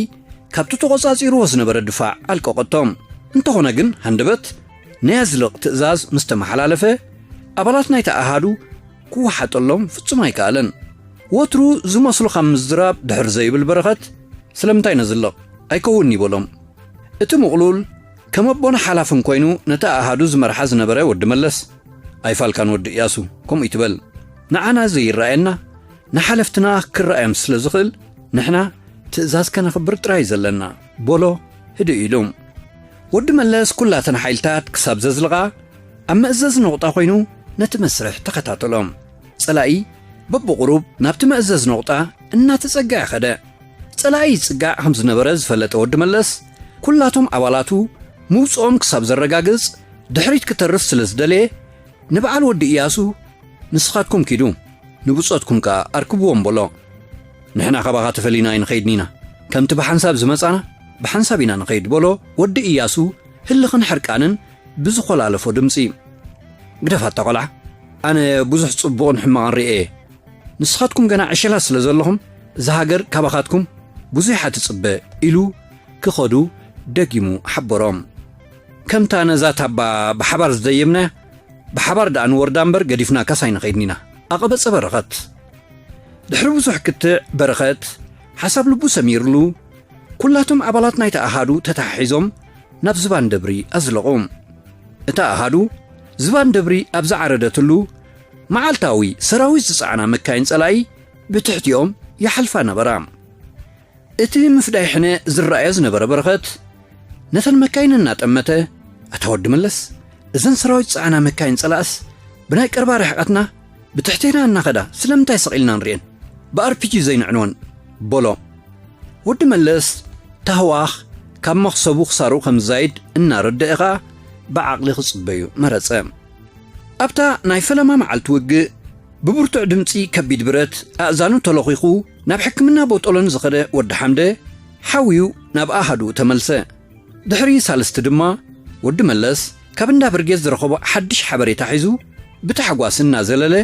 ካብቲ ተቖጻጺርዎ ዝነበረ ድፋዕ ኣልቀቐቶም። እንተኾነ ግን ሃንደበት ናይ ኣዝልቕ ትእዛዝ ምስ ተመሓላለፈ፣ ኣባላት ናይታ ኣሃዱ ክወሓጠሎም ፍጹም ኣይከኣለን። ወትሩ ዝመስሉ ካብ ምዝራብ ድሕር ዘይብል በረኸት፣ "ስለምንታይ ነዝልቕ? ኣይከውን'ዩ" በሎም። እቲ ምቕሉል ከም ኣቦን ሓላፍን ኮይኑ ነታ ኣሃዱ ዝመርሓ ዝነበረ ወዲ መለስ፣ "ኣይፋልካን ወዲ እያሱ፣ ከምኡ ይትበል። ንዓና ዘይረኣየና ንሓለፍትና ክረኣዮም ስለ ዝኽእል፣ ንሕና ትእዛዝ ከነኽብር ጥራይ ዘለና" በሎ ህድእ ኢሉ። ወዲ መለስ ኩላተን ሓይልታት ክሳብ ዘዝልቓ ኣብ መእዘዚ ነቑጣ ኮይኑ ነቲ መስርሕ ተኸታተሎ። ጸላኢ በብቑሩብ ናብቲ መእዘዚ ነቑጣ እናተጸግዐ ኸደ። ጸላኢ ይጽጋዕ ከም ዝነበረ ዝፈለጠ ወዲ መለስ፣ ኩላቶም ኣባላቱ ምውጽኦም ክሳብ ዘረጋግጽ ድሕሪት ክተርፍ ስለ ዝደለየ፣ ንበዓል ወዲ እያሱ፣ "ንስኻትኩም ኪዱ፣ ንብጾትኩም ከኣ ኣርክብዎም" በሎ። "ንሕና ካባኻ ተፈሊና ኣይንኸይድን ኢና። ከምቲ ብሓንሳብ ዝመጻና፣ ብሓንሳብ ኢና ንኸይድ" በሎ ወዲ እያሱ ህልኽን ሕርቃንን ብዝኾላለፎ ድምጺ። "ግደፋታ ቆልዓ፣ ኣነ ብዙሕ ጽቡቕን ሕማቕን ርእየ እየ። ንስኻትኩም ገና ዕሸላት ስለ ዘለኹም፣ እዛ ሃገር ካባኻትኩም ብዙሕ እያ ትጽበ" ኢሉ ክኸዱ ደጊሙ ሓበሮም። "ከምታ ነዛ ታባ ብሓባር ዝደየብናያ፣ ብሓባር ደኣ ንወርዳ እምበር ገዲፍናካስ ኣይንኸይድን ኢና" ኣቐበጸ በረኸት። ድሕሪ ብዙሕ ክትዕ በረኸት ሓሳብ ልቡ ሰሚርሉ፣ ኩላቶም ኣባላት ናይቲ ኣሃዱ ተተሓሒዞም ናብ ዝባን ደብሪ ኣዝለቑ። እታ ኣሃዱ ዝባን ደብሪ ኣብ ዝዓረደትሉ፣ መዓልታዊ ሰራዊት ዝጸዓና መካይን ጸላኢ ብትሕቲኦም ይሓልፋ ነበራ። እቲ ምፍዳይ ሕነ ዝረኣዮ ዝነበረ በረኸት፣ ነተን መካይን እናጠመተ፣ "ኣታ ወዲ መለስ፣ እዘን ሰራዊት ዝጸዓና መካይን ጸላእስ ብናይ ቀረባ ርሕቀትና ብትሕቴና እናኸዳ ስለምንታይ ስቕ ኢልና ንርእየን? ብኣርፒጂ ዘይንዕንወን?" በሎ። ወዲ መለስ ታህዋኽ ካብ መኽሰቡ ክሳርኡ ከም ዝዛይድ እናረደአ ኸኣ ብዓቕሊ ክጽበዩ መረጸ። ኣብታ ናይ ፈለማ መዓልቲ ውግእ፣ ብብርቱዕ ድምጺ ከቢድ ብረት ኣእዛኑ ተለኺኹ ናብ ሕክምና ቦጦሎኒ ዝኸደ ወዲ ሓምደ፣ ሓውዩ ናብ ኣሃዱኡ ተመልሰ። ድሕሪ ሳልስቲ ድማ፣ ወዲ መለስ ካብ እንዳ ብርጌድ ዝረኸቦ ሓድሽ ሓበሬታ ሒዙ፣ ብታሕጓስ እናዘለለ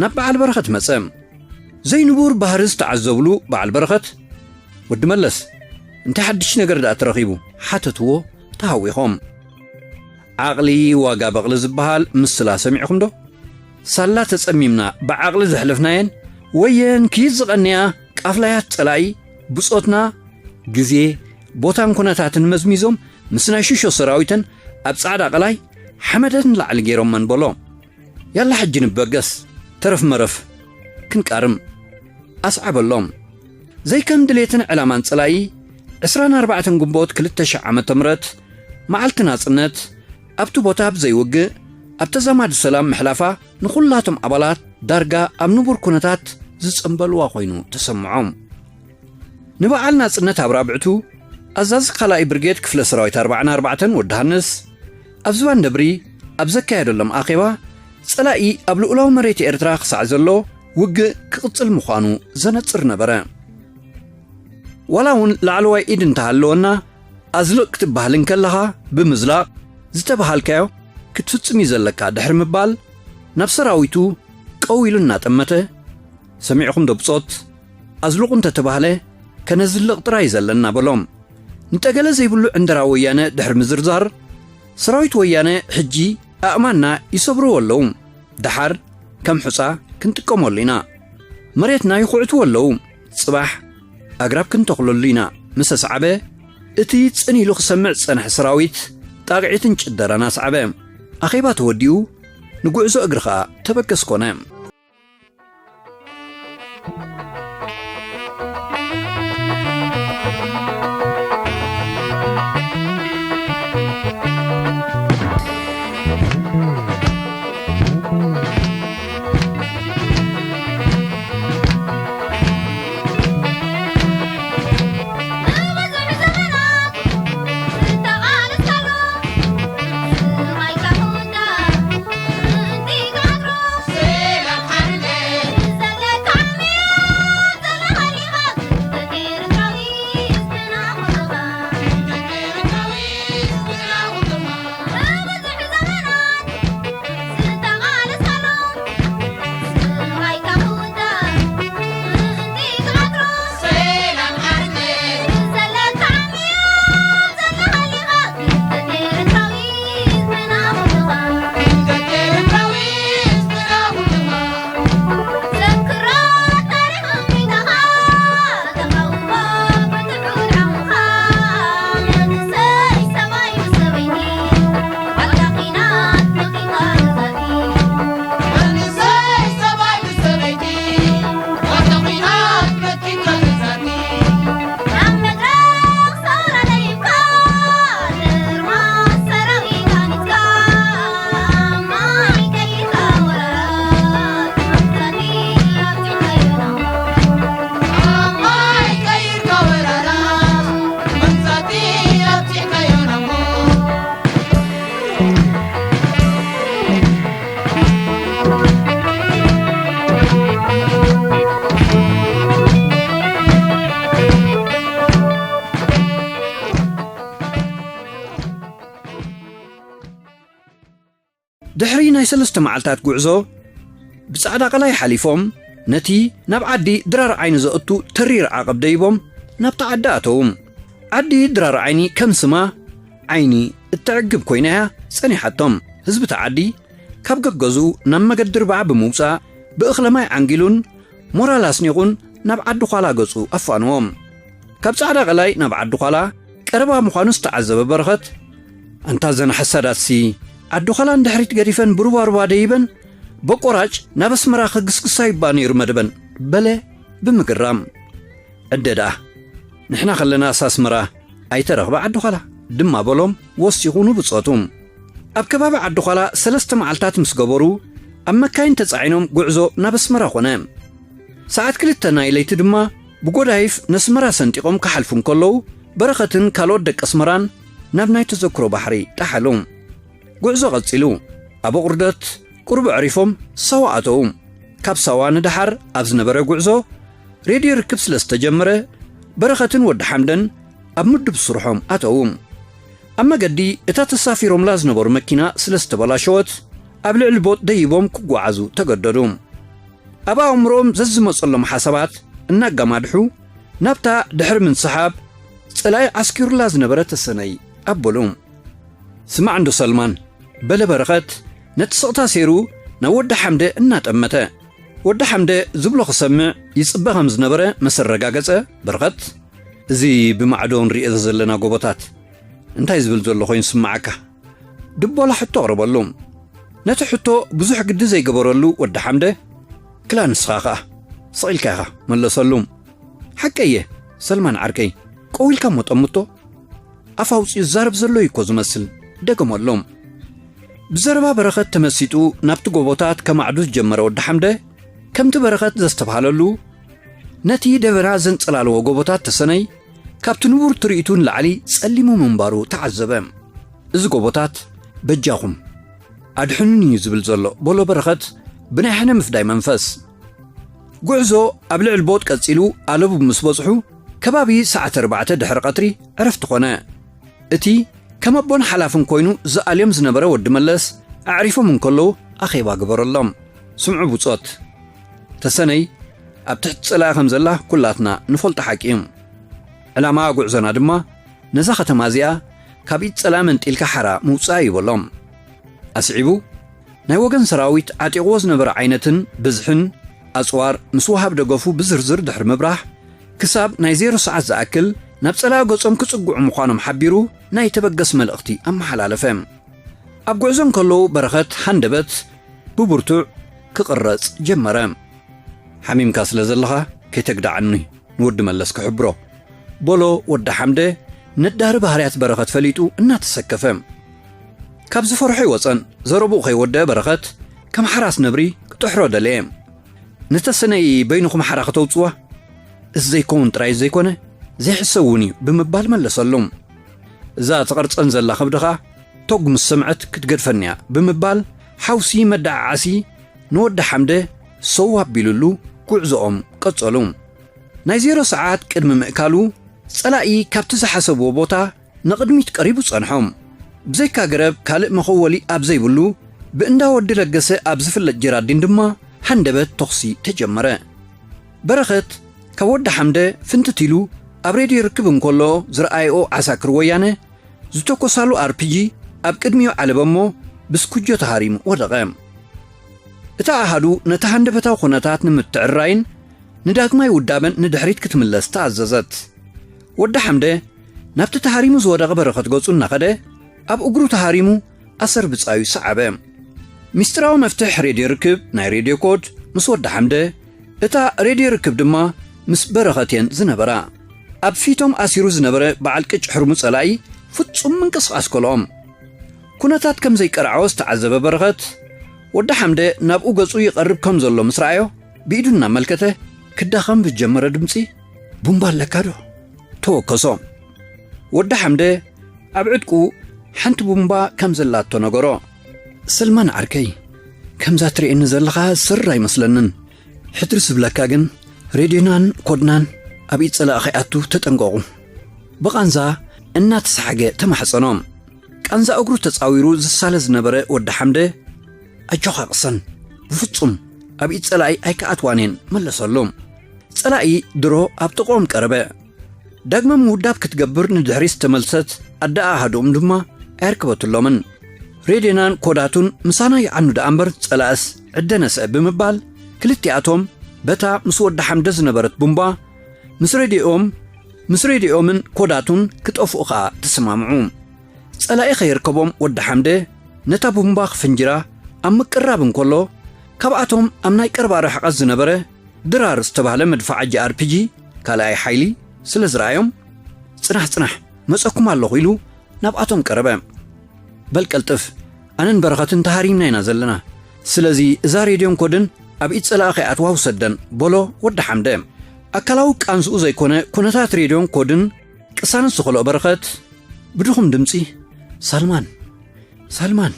ናብ በዓል በረኸት መጸ። ዘይንቡር ባህሪ ዝተዓዘብሉ በዓል በረኸት፣ "ወዲ መለስ፣ እንታይ ሓድሽ ነገር ደኣ ተረኺቡ?" ሓተትዎ ተሃዊኾም። "ዓቕሊ ዋጋ በቕሊ ዝበሃል ምስላ ሰሚዕኹም ዶ? ሳላ ተጸሚምና ብዓቕሊ ዘሕለፍናየን ወየን ክይድ ዝቐንያ ቃፍላያት ጸላኢ ብጾትና፣ ግዜ፣ ቦታን ኩነታትን መዝሚዞም ምስ ናይ ሽሾ ሰራዊተን ኣብ ጻዕዳ ቀላይ ሓመደን ላዕሊ ገይሮመን" በሎ። "ያላ ሕጂ ንበገስ፣ ተረፍ መረፍ ክንቃርም" ኣስዓበሎም። ዘይከም ድሌትን ዕላማን ጸላኢ፣ ዕስራን ኣርባዕተን ግንቦት ክልተ ሽሕ ዓመተ ምህረት መዓልቲ ናጽነት፣ ኣብቲ ቦታ ብዘይውግእ ኣብ ተዛማዲ ሰላም ምሕላፋ ንኹላቶም ኣባላት ዳርጋ ኣብ ንቡር ኩነታት ዝጸንበልዋ ኮይኑ ተሰምዖም። ንበዓል ናጽነት ኣብ ራብዕቱ፣ ኣዛዚ ካልኣይ ብርጌድ ክፍለ ሰራዊት ኣርባዓን ኣርባዕተን ወዲ ሃንስ፣ ኣብ ዝባን ደብሪ ኣብ ዘካየደሎም ኣኼባ፣ ጸላኢ ኣብ ልኡላዊ መሬት ኤርትራ ክሳዕ ዘሎ ውግእ ክቕጽል ምዃኑ ዘነጽር ነበረ። ዋላ እውን ላዕለዋይ ኢድ እንተሃለወና፣ ኣዝልቕ ክትበሃል እንከለኻ ብምዝላቕ ዝተበሃልካዮ ክትፍጽም እዩ ዘለካ ድሕሪ ምባል፣ ናብ ሰራዊቱ ቀው ኢሉ እናጠመተ፣ "ሰሚዕኹም ዶ ብጾት? ኣዝልቑ እንተተባህለ ከነዝልቕ ጥራይ ዘለና" በሎም። ንጠገለ ዘይብሉ ዕንደራ ወያነ ድሕሪ ምዝርዛር፣ ሰራዊት ወያነ ሕጂ ኣእማንና ይሰብርዎ ኣለዉ። ደሓር ከም ሑጻ ክንጥቀመሉ ኢና። መሬትና ይኹዕትዎ ኣለዉ። ጽባሕ ኣግራብ ክንተኽለሉ ኢና ምስ ኣስዓበ፣ እቲ ጽን ኢሉ ክሰምዕ ዝጸንሐ ሰራዊት ጣቕዒትን ጭደራን ኣስዓበ። ኣኼባ ተወዲኡ፣ ንጉዕዞ እግሪ ኸኣ ተበገስ ኮነ። ድሕሪ ናይ ሰለስተ መዓልታት ጉዕዞ ብጻዕዳ ቀላይ ሓሊፎም፣ ነቲ ናብ ዓዲ ድራር ዓይኒ ዘእቱ ተሪር ዓቐብ ደይቦም ናብታ ዓዲ ኣተዉ። ዓዲ ድራር ዓይኒ ከም ስማ ዓይኒ እተዕግብ ኮይና እያ ጸኒሓቶም። ህዝቢ እቲ ዓዲ ካብ ገገዝኡ ናብ መገዲ ርባዕ ብምውጻእ ብእኽለ ማይ ዓንጊሉን ሞራል ኣስኒቑን ናብ ዓዲ ዃላ ገጹ ኣፋንዎም። ካብ ጻዕዳ ቀላይ ናብ ዓዲ ዃላ ቀረባ ምዃኑ ዝተዓዘበ በረኸት፣ ኣንታ ዘን ሓሳዳትሲ ዓዲ ዃላ ንድሕሪት ገዲፈን ብሩባሩባ ደይበን በቆራጭ ናብ ኣስመራ ክግስግሳ ይባ ነይሩ መደበን በለ ብምግራም። ዕደ ደኣ ንሕና ከለናስ ኣስመራ ኣይተረኽበ ዓዲ ዃላ ድማ በሎም ወሲኹ ንብጾቱ። ኣብ ከባቢ ዓዲ ዃላ ሰለስተ መዓልታት ምስ ገበሩ ኣብ መካይን ተጻዒኖም ጉዕዞ ናብ ኣስመራ ኾነ። ሰዓት ክልተ ናይ ለይቲ ድማ ብጎዳይፍ ነስመራ ሰንጢቖም ክሓልፉ እንከለዉ በረኸትን ካልኦት ደቂ ኣስመራን ናብ ናይ ተዘክሮ ባሕሪ ጠሓሉ። ጉዕዞ ቀጺሉ። ኣብ ኣቑርደት ቁሩብ ኣዕሪፎም ሳዋ ኣተዉ። ካብ ሳዋ ንደሓር ኣብ ዝነበረ ጉዕዞ ሬድዮ ርክብ ስለ ዝተጀመረ በረኸትን ወዲ ሓምደን ኣብ ምዱብ ስርሖም ኣተዉ። ኣብ መገዲ እታ ተሳፊሮምላ ዝነበሩ መኪና ስለ ዝተበላሸወት ኣብ ልዕሊ ቦጥ ደይቦም ክጓዓዙ ተገደዱ። ኣብ ኣእምሮኦም ዘዝመጸሎም ሓሳባት እናጋማድሑ ናብታ ድሕሪ ምንስሓብ ጸላኢ ዓስኪሩላ ዝነበረ ተሰነይ ኣበሉ። ስማዕ እንዶ ሰልማን፣ በለ በረኸት ነቲ ስቕታ ሴሩ ናብ ወዲ ሓምደ እናጠመተ። ወዲ ሓምደ ዝብሎ ክሰምዕ ይጽበ ከም ዝነበረ ምስ ኣረጋገጸ በረኸት፣ እዚ ብማዕዶ ንርእዮ ዘለና ጎቦታት እንታይ ዝብል ዘሎ ኮይኑ ስምዓካ? ድቦላ ሕቶ ኣቕረበሉ። ነቲ ሕቶ ብዙሕ ግዲ ዘይገበረሉ ወዲ ሓምደ፣ ክላ ንስኻ ኸኣ ስቕ ኢልካ ኢኻ መለሰሉ። ሓቀየ ሰልማን ዓርከይ፣ ቀው ኢልካ እሞ ጠምቶ። ኣፍ ኣውጺኡ ዝዛረብ ዘሎ እዩ እኮ ዝመስል፣ ደገመሎም። ብዘረባ በረኸት ተመሲጡ ናብቲ ጎቦታት ከማዕዱ ዝጀመረ ወዲ ሓምደ፣ ከምቲ በረኸት ዘስተብሃለሉ፣ ነቲ ደበና ዘንጸላለዎ ጎቦታት ተሰነይ ካብቲ ንቡር ትርኢቱ ንላዕሊ ጸሊሙ ምንባሩ ተዓዘበ። እዚ ጎቦታት በጃኹም ኣድሕኑኒ እዩ ዝብል ዘሎ፣ በሎ በረኸት ብናይ ሕነ ምፍዳይ መንፈስ። ጉዕዞ ኣብ ልዕሊ ቦጥ ቀጺሉ ኣለቡ ምስ በጽሑ ከባቢ ሰዓት ኣርባዕተ ድሕሪ ቀትሪ ዕረፍቲ ኾነ። እቲ ከም ኣቦን ሓላፍን ኮይኑ ዝኣልዮም ዝነበረ ወዲ መለስ ኣዕሪፎም እንከለዉ ኣኼባ ግበረሎም። ስምዑ ብጾት። ተሰነይ ኣብ ትሕቲ ጸላኢ ከም ዘላ ኩላትና ንፈልጦ ሓቂ እዩ። ዕላማ ጉዕዞና ድማ ነዛ ከተማ እዚኣ ካብ ኢድ ጸላኢ መንጢልካ ሓራ ምውጻእ እዩ በሎም። ኣስዒቡ ናይ ወገን ሰራዊት ዓጢቕዎ ዝነበረ ዓይነትን ብዝሕን ኣጽዋር ምስ ወሃብ ደገፉ ብዝርዝር ድሕሪ ምብራህ ክሳብ ናይ ዜሮ ሰዓት ዝኣክል ናብ ጸላኢ ገጾም ክጽግዑ ምዃኖም ሓቢሩ ናይ ተበገስ መልእኽቲ ኣመሓላለፈ። ኣብ ጉዕዞ እንከለዉ በረኸት ሃንደበት ብብርቱዕ ክቕረጽ ጀመረ። ሓሚምካ ስለ ዘለኻ ከይተግዳዓኒ ንወዲ መለስ ክሕብሮ፣ በሎ ወዲ ሓምደ ነዳሪ ባህርያት በረኸት ፈሊጡ እናተሰከፈ። ካብ ዝፈርሖ ይወጸን ዘረብኡ ከይወደአ በረኸት ከም ሓራስ ነብሪ ክጥሕሮ ደለየ። ንተሰነይ በይንኹም ሓራ ከተውጽዋ? እዚ ዘይከውን ጥራይ ዘይኮነ ዘይሕሰብ እውን እዩ ብምባል መለሰሉ። እዛ ትቐርጸን ዘላ ከብድኻ ቶግ ምስ ሰምዐት ክትገድፈንያ ብምባል ሓውሲ መደዓዓሲ ንወዲ ሓምደ ሰው ኣቢሉሉ ጉዕዞኦም ቀጸሉ። ናይ ዜሮ ሰዓት ቅድሚ ምእካሉ ጸላኢ ካብቲ ዝሓሰብዎ ቦታ ንቕድሚት ቀሪቡ ጸንሖም። ብዘይካ ገረብ ካልእ መኸወሊ ኣብ ዘይብሉ ብእንዳ ወዲ ለገሰ ኣብ ዝፍለጥ ጀራዲን ድማ ሃንደበት ተኹሲ ተጀመረ። በረኸት ካብ ወዲ ሓምደ ፍንትት ኢሉ ኣብ ሬድዮ ርክብ እንከሎ ዝረኣየኦ ዓሳክር ወያነ ዝተኮሳሉ ኣርፒጂ ኣብ ቅድሚኡ ዓለበ እሞ ብስኩጆ ተሃሪሙ ወደቐ። እታ ኣሃዱ ነቲ ሃንደበታዊ ኩነታት ንምትዕራይን ንዳግማይ ውዳበን ንድሕሪት ክትምለስ ተኣዘዘት። ወዲ ሓምደ ናብቲ ተሃሪሙ ዝወደቐ በረኸት ገጹ እናኸደ ኣብ እግሩ ተሃሪሙ ኣሰር ብጻዩ ሰዓበ። ሚስጥራዊ መፍትሕ ሬድዮ ርክብ ናይ ሬድዮ ኮድ ምስ ወዲ ሓምደ፣ እታ ሬድዮ ርክብ ድማ ምስ በረኸት እየን ዝነበራ። ኣብ ፊቶም ኣሲሩ ዝነበረ በዓል ቅጭ ሕርሙ ጸላኢ ፍጹም ምንቅስቓስ ከልኦም። ኩነታት ከም ዘይቀርዓዎ ዝተዓዘበ በረኸት ወዲ ሓምደ ናብኡ ገጹ ይቐርብ ከም ዘሎ ምስ ረኣዮ ብኢዱ እናመልከተ ክዳኸም ብጀመረ ድምጺ፣ ቡምባ ኣለካ ዶ? ተወከሶ። ወዲ ሓምደ ኣብ ዕጥቁ ሓንቲ ቡምባ ከም ዘላቶ ነገሮ። ሰልማን ዓርከይ፣ ከምዛ ትርእየኒ ዘለኻ ስር ኣይመስለንን። ሕድሪ ዝብለካ ግን ሬድዮናን ኮድናን ኣብ ኢድ ጸላኢ ከይኣቱ ተጠንቀቑ። ብቓንዛ እናተሳሕገ ተማሕጸኖም። ቃንዛ እግሩ ተጻዊሩ ዝሳለ ዝነበረ ወዲ ሓምደ ኣጆኻ ቅሰን፣ ብፍጹም ኣብ ኢድ ጸላኢ ኣይከኣትዋን እየን መለሰሉ። ጸላኢ ድሮ ኣብ ጥቕኦም ቀረበ። ዳግመ ምውዳብ ክትገብር ንድሕሪት ዝተመልሰት ኣደ ኣሃዶም ድማ ኣየርክበትሎምን። ሬድዮናን ኮዳቱን ምሳና ይዓኑ ደኣ እምበር ጸላእስ ዕደ ነስአ ብምባል ክልቲኣቶም በታ ምስ ወዲ ሓምደ ዝነበረት ቡምባ ምስ ሬድዮኦም ምስ ሬድዮኦምን ኮዳቱን ክጠፍኡ ኸኣ ተሰማምዑ። ጸላኢ ኸየርከቦም ወዲ ሓምደ ነታ ቡምባ ክፍንጅራ ኣብ ምቅራብ እንከሎ ካብኣቶም ኣብ ናይ ቀረባ ርሕቐት ዝነበረ ድራር ዝተባህለ መድፍዓ ጂ ኣር ፒ ጂ ካልኣይ ሓይሊ ስለ ዝረኣዮም፣ "ጽናሕ፣ ጽናሕ፣ መጸኩም ኣለኹ" ኢሉ ናብኣቶም ቀረበ። "በል ቀልጥፍ፣ ኣነን በረኸትን ተሃሪምና ኢና ዘለና። ስለዚ እዛ ሬድዮን ኮድን ኣብ ኢድ ጸላኢ ከይኣትዋ ውሰደን" በሎ ወዲ ሓምደ። ኣካላዊ ቃንዝኡ ዘይኮነ ኩነታት ሬድዮን ኮድን ቅሳነት ዝኸልኦ በረኸት ብድኹም ድምጺ፣ "ሳልማን፣ ሳልማን፣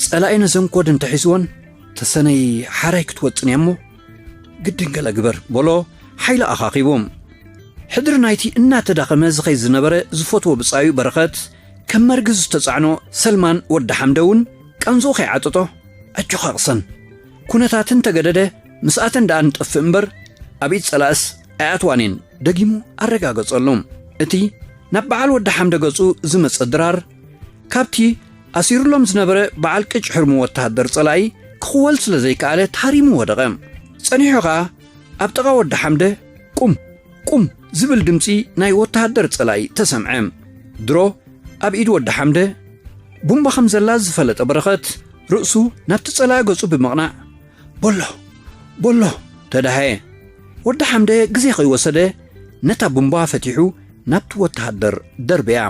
ጸላኢ ነዘን ኮድ እንተሒዝወን ተሰነይ ሓራይ ክትወጽን እያ እሞ ግድን ገለ ግበር" በሎ ሓይሊ ኣኻኺቡ። ሕድሪ ናይቲ እናተዳኸመ ዝኸይድ ዝነበረ ዝፈትዎ ብጻዩ በረኸት ከም መርጊ ዝተጻዕኖ ሰልማን ወዲ ሓምደ እውን ቃንዝኡ ከይዓጠጦ፣ "ኣጆኻ ቅሰን፣ ኩነታት እንተገደደ ምስኣተን ደኣ ንጠፍእ እምበር ኣብ ኢድ ጸላእስ ኣይኣትዋን እየን" ደጊሙ ኣረጋገጸሉ። እቲ ናብ በዓል ወዲ ሓምደ ገጹ ዝመጸ ድራር ካብቲ ኣሲሩሎም ዝነበረ በዓል ቅጭ ሕርሙ ወተሃደር ጸላኢ ክኽወል ስለ ዘይከኣለ ተሃሪሙ ወደቐ። ጸኒሑ ኸኣ ኣብ ጥቓ ወዲ ሓምደ "ቁም! ቁም!" ዝብል ድምጺ ናይ ወተሃደር ጸላኢ ተሰምዐ። ድሮ ኣብ ኢድ ወዲ ሓምደ ቡምባ ከም ዘላ ዝፈለጠ በረኸት ርእሱ ናብቲ ጸላኢ ገጹ ብምቕናዕ "ቦሎ! ቦሎ!" ተዳሃየ። ወዲ ሓምደ ግዜ ከይወሰደ ነታ ቡምባ ፈቲሑ ናብቲ ወተሃደር ደርበያ።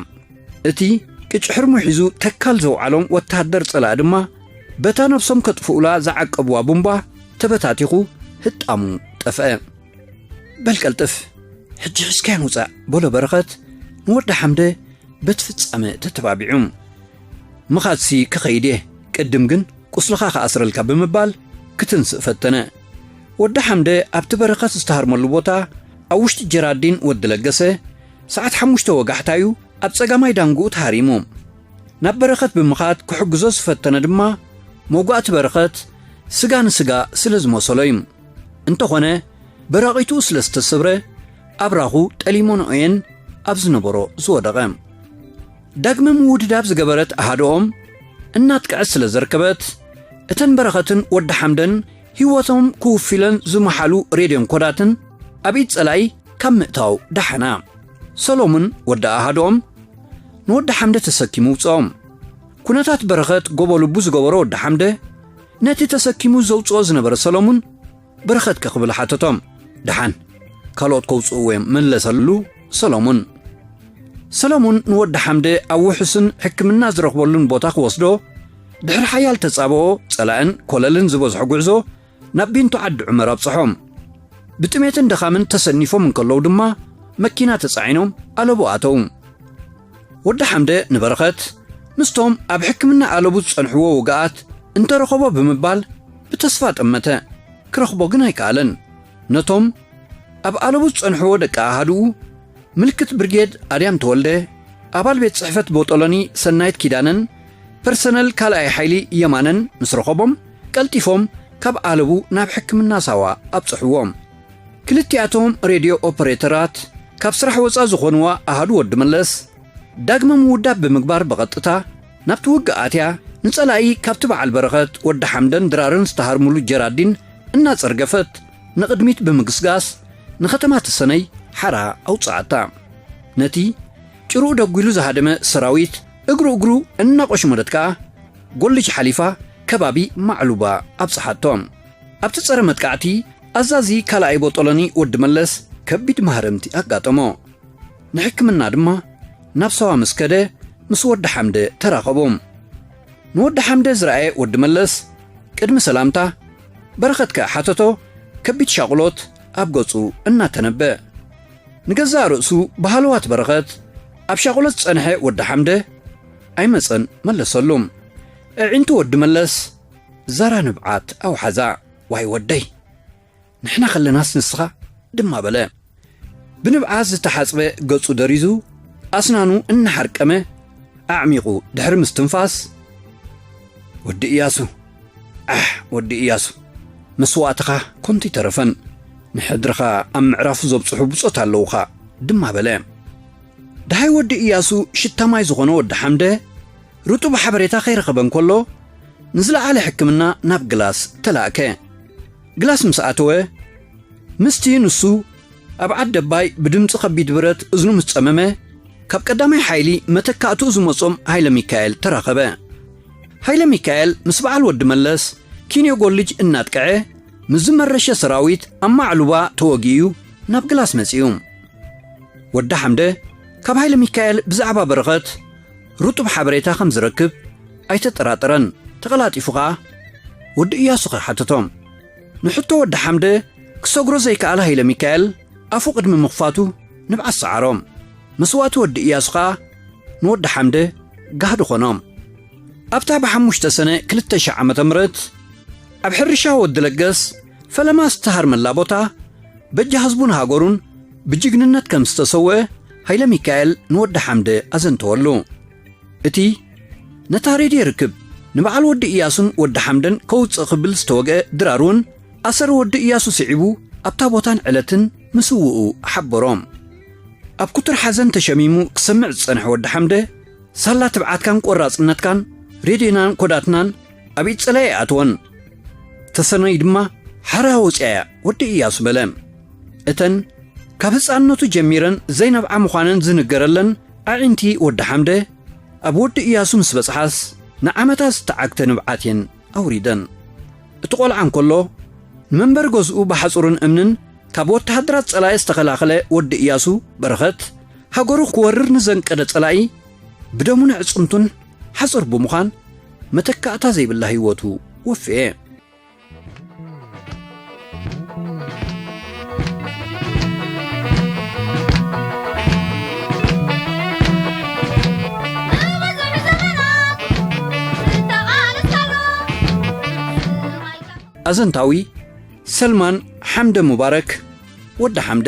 እቲ ቅጭ ሕርሙ ሒዙ ተካል ዘውዓሎም ወተሃደር ጸላኢ ድማ በታ ነብሶም ከጥፍኡላ ዝዓቀብዋ ቡምባ ተበታቲኹ ህጣሙ ጠፍአ። "በል ቀልጥፍ፣ ሕጂ ሒዝካየን ውጻእ" በሎ በረኸት ንወዲ ሓምደ በቲ ፍጻመ ተተባቢዑ። "ምኻድሲ ክኸይድ እየ፣ ቅድም ግን ቁስልኻ ክኣስረልካ" ብምባል ክትንስእ ፈተነ። ወዲ ሓምደ ኣብቲ በረኸት ዝተሃርመሉ ቦታ ኣብ ውሽጢ ጀራዲን ወዲ ለገሰ ሰዓት ሓሙሽተ ወጋሕታዩ ኣብ ጸጋማይ ዳንጉኡ ተሃሪሙ። ናብ በረኸት ብምኻድ ክሕግዞ ዝፈተነ ድማ መጓእቲ በረኸት ስጋ ንስጋ ስለ ዝመሰሎ እዩ። እንተኾነ በራቒቱ ስለ ዝተሰብረ ኣብራኹ ጠሊሞንኦየን ኣብ ዝነበሮ ዝወደቐ። ዳግመ ምውድዳብ ዝገበረት ኣሃደኦም እናጥቀዐት ስለ ዘርከበት እተን በረኸትን ወዲ ሓምደን ህይወቶም ክውፊለን ዝመሓሉ ሬድዮን ኮዳትን ኣብ ኢድ ጸላኢ ካብ ምእታው ደሓና። ሰሎሙን ወዲ ኣሃዶም ንወዲ ሓምደ ተሰኪሙ ውፅኦም። ኩነታት በረኸት ጎቦ ልቡ ዝገበሮ ወዲ ሓምደ ነቲ ተሰኪሙ ዘውፅኦ ዝነበረ ሰሎሙን በረኸት ከኽብል ሓተቶም። "ደሓን ካልኦት ከውፅእዎ እዮም" መለሰሉ ሰሎሙን። ሰሎሙን ንወዲ ሓምደ ኣብ ውሑስን ሕክምና ዝረኽበሉን ቦታ ክወስዶ ድሕሪ ሓያል ተጻብኦ ጸላእን ኮለልን ዝበዝሖ ጉዕዞ ናብ ቢንቶ ዓዲ ዑመር ኣብጽሖም። ብጥሜትን ድኻምን ተሰኒፎም እንከለዉ ድማ መኪና ተጻዒኖም ኣለቡ ኣተዉ። ወዲ ሓምደ ንበረኸት ምስቶም ኣብ ሕክምና ኣለቡ ዝጸንሕዎ ውግኣት እንተረኸቦ ብምባል ብተስፋ ጠመተ። ክረኽቦ ግን ኣይከኣለን። ነቶም ኣብ ኣለቡ ዝጸንሕዎ ደቂ ኣሃድኡ ምልክት ብርጌድ ኣድያም ተወልደ፣ ኣባል ቤት ጽሕፈት ቦጦሎኒ ሰናይት ኪዳነን ፐርሰነል ካልኣይ ሓይሊ የማነን ምስ ረኸቦም ቀልጢፎም ካብ ኣለቡ ናብ ሕክምና ሳዋ ኣብጽሕዎም። ክልቲኣቶም ሬድዮ ኦፐሬተራት ካብ ስራሕ ወጻ ዝኾንዋ ኣሃዱ ወዲ መለስ ዳግመ ምውዳብ ብምግባር ብቐጥታ ናብቲ ውግእ ኣትያ ንጸላኢ ካብቲ በዓል በረኸት ወዲ ሓምደን ድራርን ዝተሃርምሉ ጀራዲን እናጸርገፈት ንቕድሚት ብምግስጋስ ንኸተማ ተሰነይ ሓራ ኣውጽኣታ። ነቲ ጭርኡ ደጒሉ ዝሃደመ ሰራዊት እግሩ እግሩ እናቆሽመደት ከኣ ጎልጅ ሓሊፋ ከባቢ ማዕሉባ ኣብጽሓቶ። ኣብቲ ጸረ መጥቃዕቲ ኣዛዚ ካልኣይ ቦጦሎኒ ወዲ መለስ ከቢድ ማህረምቲ ኣጋጠሞ። ንሕክምና ድማ ናብ ሰዋ ምስ ከደ ምስ ወዲ ሓምደ ተራኸቦም። ንወዲ ሓምደ ዝረኣየ ወዲ መለስ ቅድሚ ሰላምታ በረኸት ከኣ ሓተቶ ከቢድ ሻቕሎት ኣብ ገጹ እናተነበ። ንገዛእ ርእሱ ብሃለዋት በረኸት ኣብ ሻቕሎት ዝጸንሐ ወዲ ሓምደ ኣይመጸን መለሰሉ። ኣዒንቱ ወዲ መለስ ዛራ ንብዓት ኣውሓዛ። "ዋይ ወደይ፣ ንሕና ከለናስ ንስኻ ድማ" በለ። ብንብዓት ዝተሓጽበ ገጹ ደሪዙ ኣስናኑ እናሓርቀመ ኣዕሚቑ ድሕሪ ምስትንፋስ፣ "ወዲ እያሱ፣ ኣሕ፣ ወዲ እያሱ፣ መስዋእትኻ ኮንቱ ይተረፈን፣ ንሕድርኻ ኣብ ምዕራፉ ዘብጽሑ ብጾት ኣለውኻ፣ ድማ በለ። ደሃይ ወዲ እያሱ ሽታማይ ዝኾነ ወዲ ሓምደ፣ ርጡብ ሓበሬታ ከይረኸበ እንከሎ፣ ንዝለዓለ ሕክምና ናብ ግላስ ተላእከ። ግላስ ምስ ኣተወ፣ ምስቲ ንሱ ኣብ ዓደባይ ብድምጺ ከቢድ ብረት እዝኑ ምስ ጸመመ፣ ካብ ቀዳማይ ሓይሊ መተካእትኡ ዝመጾም ሃይለ ሚካኤል ተራኸበ። ሃይለ ሚካኤል ምስ በዓል ወዲ መለስ ኪንዮ ጎልጅ እናጥቀዐ፣ ምስ ዝመረሸ ሰራዊት ኣብ ማዕሉባ ተወጊኡ ናብ ግላስ መጺኡ። ወዲ ሓምደ ካብ ሃይለ ሚካኤል ብዛዕባ በረኸት ርጡብ ሓበሬታ ከም ዝረክብ ኣይተጠራጠረን። ተቐላጢፉ ኸኣ ወዲ እያሱ ኸሓተቶም። ንሕቶ ወዲ ሓምደ ክሰግሮ ዘይከኣለ ሃይለ ሚካኤል ኣፉ ቅድሚ ምኽፋቱ ንብዓት ሰዓሮም። መስዋእቲ ወዲ እያሱ ኸኣ ንወዲ ሓምደ ጋህዲ ኾኖም። ኣብታ ብሓሙሽተ ሰነ ክልተ ሺሕ ዓመተ ምህረት ኣብ ሕርሻ ወዲ ለገስ ፈለማ ዝተሃርመላ ቦታ በጃ ህዝቡን ሃገሩን ብጅግንነት ከም ዝተሰወአ ሃይለ ሚካኤል ንወዲ ሓምደ ኣዘንተወሉ። እቲ ነታ ሬድዮ ርክብ ንበዓል ወዲ እያሱን ወዲ ሓምደን ከውጽእ ክብል ዝተወግአ ድራር እውን ኣሰር ወዲ እያሱ ስዒቡ ኣብታ ቦታን ዕለትን ምስውኡ ሓበሮም። ኣብ ክቱር ሓዘን ተሸሚሙ ክሰምዕ ዝጸንሐ ወዲ ሓምደ፣ ሳላ ትብዓትካን ቆራጽነትካን ሬድዮናን ኮዳትናን ኣብ ኢድ ጸላኢ ኣይኣተወን። ተሰነይ ድማ ሓራ ወጽኣያ ወዲ እያሱ በለ። እተን ካብ ህጻንነቱ ጀሚረን ዘይነብዓ ምዃነን ዝንገረለን ኣዒንቲ ወዲ ሓምደ ኣብ ወዲ እያሱ ምስ በጽሓስ ንዓመታት ዝተዓግተ ንብዓት እየን ኣውሪደን። እቲ ቆልዓ እንከሎ ንመንበሪ ገዝኡ ብሓጹርን እምንን ካብ ወተሃደራት ጸላኢ ዝተኸላኸለ ወዲ እያሱ በረኸት፣ ሃገሩ ክወርር ንዘንቀደ ጸላኢ ብደሙን ኣዕጽምቱን ሓጹር ብምዃን መተካእታ ዘይብላ ህይወቱ ወፍኤ። ኣዘንታዊ ሰልማን ሓምደ ሙባረክ፣ ወዲ ሓምደ።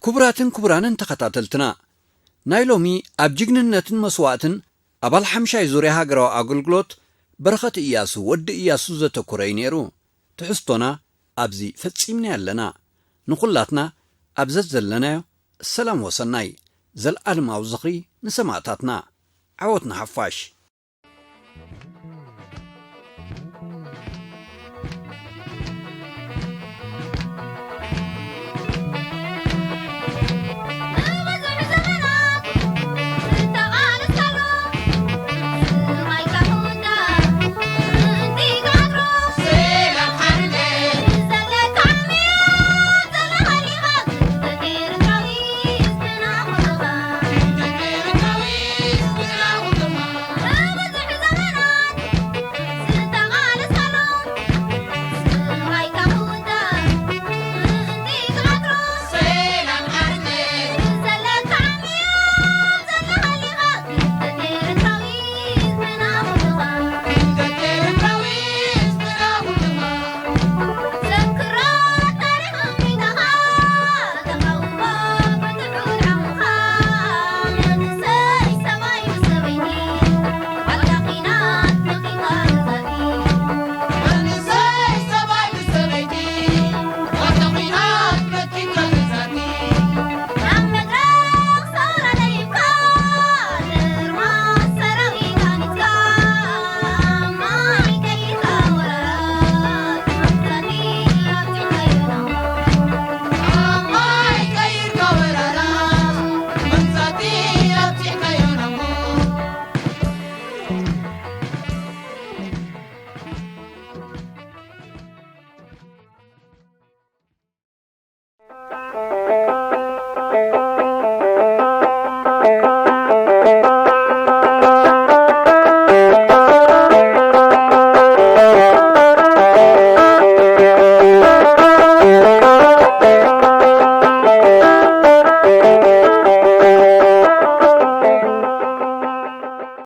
ክቡራትን ክቡራንን ተኸታተልትና፣ ናይ ሎሚ ኣብ ጅግንነትን መስዋእትን ኣባል ሓምሻይ ዙርያ ሃገራዊ ኣገልግሎት በረኸት እያሱ ወዲ እያሱ ዘተኮረ እዩ ነይሩ። ትሕዝቶና ኣብዚ ፈጺምና ኣለና። ንኹላትና ኣብ ዘዘለናዮ ሰላም ወሰናይ፣ ዘልኣለማዊ ዝኽሪ ንሰማእታትና። ዓወት ንሓፋሽ።